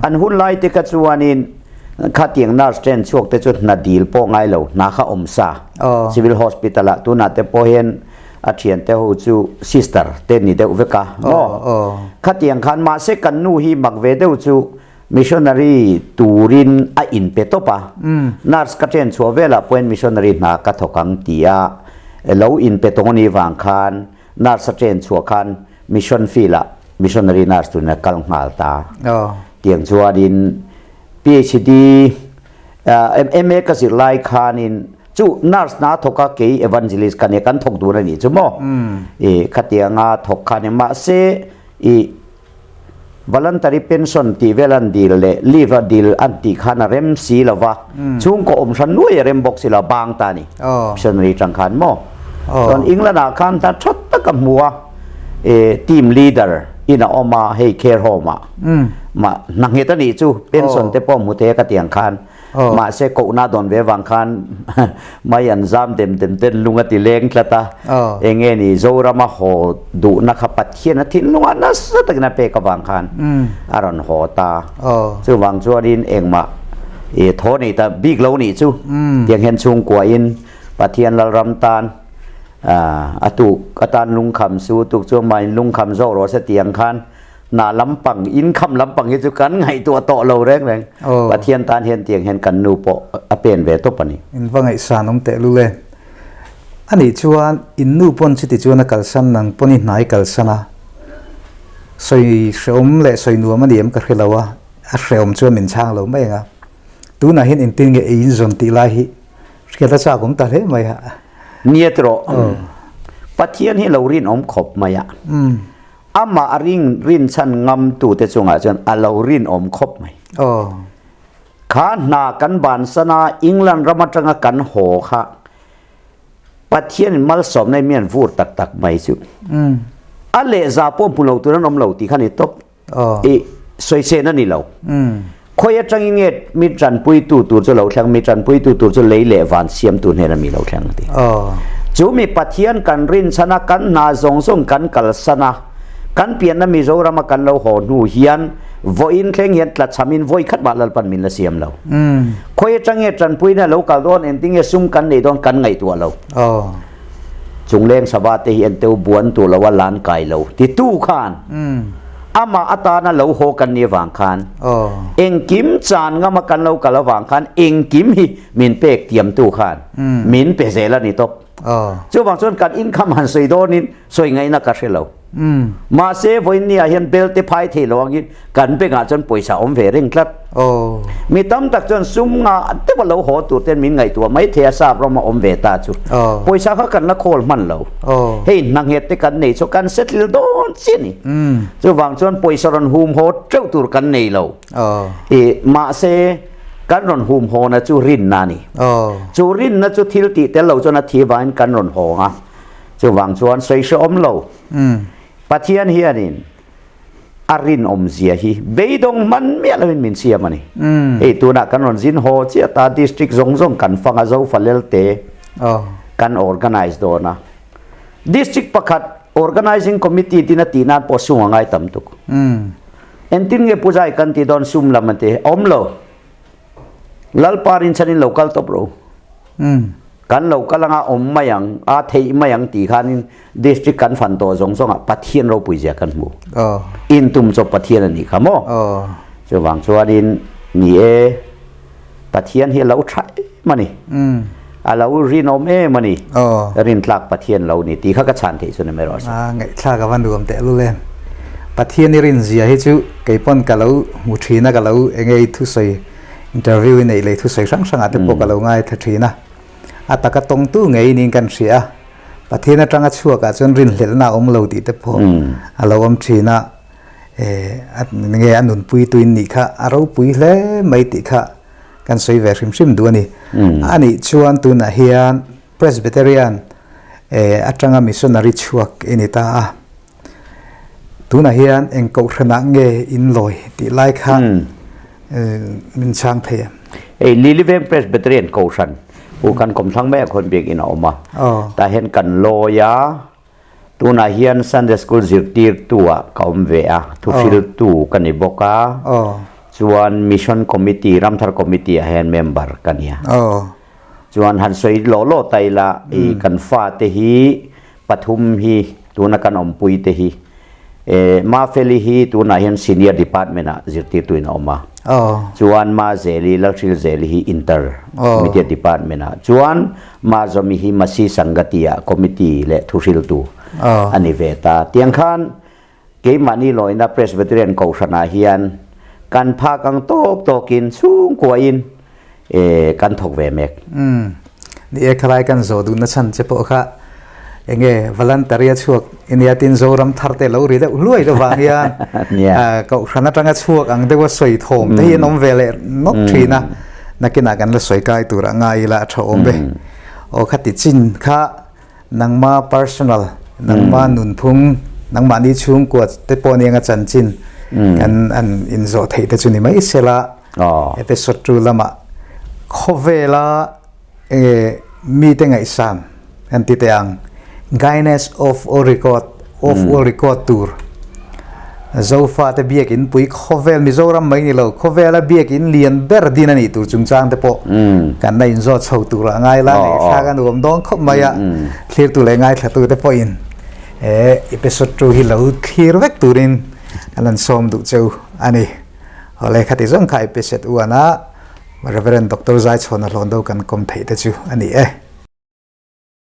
Speaker 2: An hun lai te kha chuanin Khatiang nurse ṭen chhuak te chu hna dil pawh ngai lo, hna kha awm sa. Civil Hospital ah tunah te pawh hian a ṭhian te ho chu sister te ni deuh vek a, maw? Khatiang khan mahse kan nu hi mak ve deuh chu missionary turin a inpe tawp a, nurse ka ṭen chhuah velah pawhin missionary hna ka thawk ang tia lo inpe tawng a nih vang khan nurse a ṭen chhuah khan mission field ah missionary nurse turin a kal nghal ta. Tiang chuanin PhD, MA ka zir lai khanin chu nurse hna thawk a kei evangelist ka nia kan thawk dun a nih chu maw. I khatianga thawk kha ni mahse i voluntary pension tih vel an dil leh leave a dil an tih khan a rem si lo va, chhungkaw awm hran nuai a rem bawk si lo bang ta a ni. Missionary tang khan maw. Chuan England ah khan hna tha tak a hmu a, team leader in a awm a hei care home ah. Ma hna nghet a nih chu pension te pawh hmu thei a ka ti ang khan mahse kohna dawn ve vang khan mai an zam dem dem ten lung a ti leng tlat a eng nge ni Zorama haw duhna kha Pathian a thinlung ah nasa takin a pek avang khan a rawn haw ta chuvang chuanin engmah i thaw nei ta bik lo nih chu tiang hian chhungkua in Pathian Lalram tan a tuk atan lungkham su tuk chu mahin lungkham zawk rawh se tiang khan Hna lampang, income lampang hi chu kan ngaihtuah tawh lo reng reng. Pathian tan hian tiang hian kan nu pawh a pen ve tawp a ni.
Speaker 1: In va ngaihsan awm teh lul e. A nih chuan in nu pawn chuti chuan a kalsan nang pawn i hnai kalsan a. Sawi hrehawm leh sawi nuam a ni em ka hre lo a, a hrehawm chuan min chhang lo mai ang a. Tunah hian engtin nge ei in zawn tih lai hi hriat a chak awm ta hle mai a.
Speaker 2: Nia tiraw. Pathian hi lo rinawm khawp mai a. Amah ring rinchhan ngamtute chungah chuan a lo rinawm khawp mai. Kha hna kan bansan a, England ram atanga kan haw kha Pathianin malsawmna in mi an vur tak tak mai chu. A lehza pawh hmu lo tur an awm lo tih kha ni tawp. I sawisên a ni lo. Khawi atangin nge mi tanpuitu tur chu lo thleng, mi tanpuitu tur chu lei leh van siamtu hnena mi lo thleng a ti. Chu mi Pathian kan rinchhan a, kan hna zawng zawng kan kalsan a, kan pianna Mizorama kan lo haw hnu hian vawiin thleng hian tlachhamin vawi khat mah Lalpan min la siam lo. Khawi atang nge tanpuina lo kal dawn, engtin nge sum kan neih dawn kan ngaihtuah lo. Chungleng sava te hi an teu buan tur lo a lan kai lo titu khan amah atana lo haw kan ni avang khan engkim chan ngama kan lo kal avang khan engkim hi min pek tiamtu khan min pe zel a ni tawp. Chuvang chuan kan income han sawi dawnin sawi ngaihna ka hre lo. Mahse vawiin ni ah hian bel te phai thei lo angin kan bank ah chuan pawisa awm ve reng tlat. Mi tam tak chuan sum nga deuh a lo haw tur ten min ngaihtuah mai thei a sap ram a awm ve ta chu. Pawisa kha kan la khawl hman lo. Hei hna nghet te kan nei chu kan settle dawn chiah a ni. Chuvang chuan pawisa rawn hum haw teuh tur kan nei lo. I mahse kan rawn hum haw na chu rinna a ni. Chu rinna chu thil tih tel lo chuan a thi vangin kan rawn hawng a. Chuvang chuan sawi hrehawm lo. Pathian hianin a rinawmzia hi beidawng hman miah loin min siam a ni. Hei tunah kan rawn zin haw chiah ta district zawng zawng kan fang a Zofa Lelte kan organize dawn a. District pakhat. Organizing Committee tin a tih nan pawh sum a ngai tam tuk. Engtin nge puzai kan ti dawn sum lam an ti awm lo. Lalpa rinchhan in lo kal tawp ro. Kan lo kal anga awm mai ang, a theih mai ang tih khanin district kan fan tawh zawng zawngah Pathian ropui zia kan hmu. In tum chawp Pathian a nih kha maw? Chuvang chuanin ni e, Pathian hi a lo tha em a ni. A lo rinawm em a ni. Rintlak Pathian lo ni tih kha ka chhan theih chu ni mai rawh se.
Speaker 1: Ngaihthlak a va nuam teh lul em. Pathian i rin zia hi chu kei pawn ka lo hmu thin a, ka lo enge i thusawi interview i neih leh thusawi hrang hrangah te pawh ka lo ngaithla thin a. A taka tawngtu ngei niin kan hria a, Pathian atanga chhuakah chuan rinhlelhna a awm lo tih te pawh a lo awm thin a, nge a nunpui tuin nih kha a ropui hle mai tih kha kan sawi ve hrim hrim duh a ni. A nih chuan tunah hian Presbyterian atanga missionary chhuak i ni ta a, tunah hian eng kohhranah nge in lawi tih lai kha min chhang thei em?
Speaker 2: Hei Liliveng Presbyterian kohhran u kan kawmthlang maiah khawn biakinn a awm a, tah hian kan lawi a, tunah hian Sunday School zirtirtu ah ka awm ve a, thuhriltu ka ni bawk a, chuan Mission Committee, Ramthar Committee ah hian member ka ni a. Chuan han sawi lawh lawh ta ila i kan fate hi pathum hi tuna kan awmpui te hi e Mafeli hi tunah hian senior department ah zirtirtu in a awm a chuan Mazeli Lalhrilzeli hi inter media department ah chuan Mazawmi hi Masi Sangati ah committee leh thuhriltu a ni ve ta tiang khan Keimahni lawina Presbyterian Kohhranah hian kan phak ang tawk tawkin chhungkuain kan thawk ve mek.
Speaker 1: Umm. Ni e, khalai kan zawh duhna chhan che pawh kha enge voluntary a chhuak ania tin Zoram thar te lo ri deuh hluai deuh vang hian Kohhran atanga chhuak ang deuha sawi thawm te hi an awm ve leh nawk thin a, nakinah kan la sawi kai tur a ngai ila a tha awm ve. Aw khati chin kha Nangma personal, nangma nunphung, nangmahni chhungkua te pawh nia nga chanchin kan an inzawh theih te chu ni mai sela episode 2 lamah khawvela enge mite ngaihsan kan ti teh ang Guinness of All Record of World Record tur Zofa te biakin pui khawvel Mizoram mai ni lo khawvela biakin lian ber din a nih tur chungchang te pawh kan la inzawt chho tur a ngai la ngaihthlak a nuam dawn khawp mai a thlirtu leh ngaithlatu te pawhin he episode 2 hi lo thlir vek turin kan han sawm duh cheu a ni. Awle khati zawng kha episode 1 a Reverend Doctor Zaichhawna Hlawndo kan kawm theih te chu a ni e.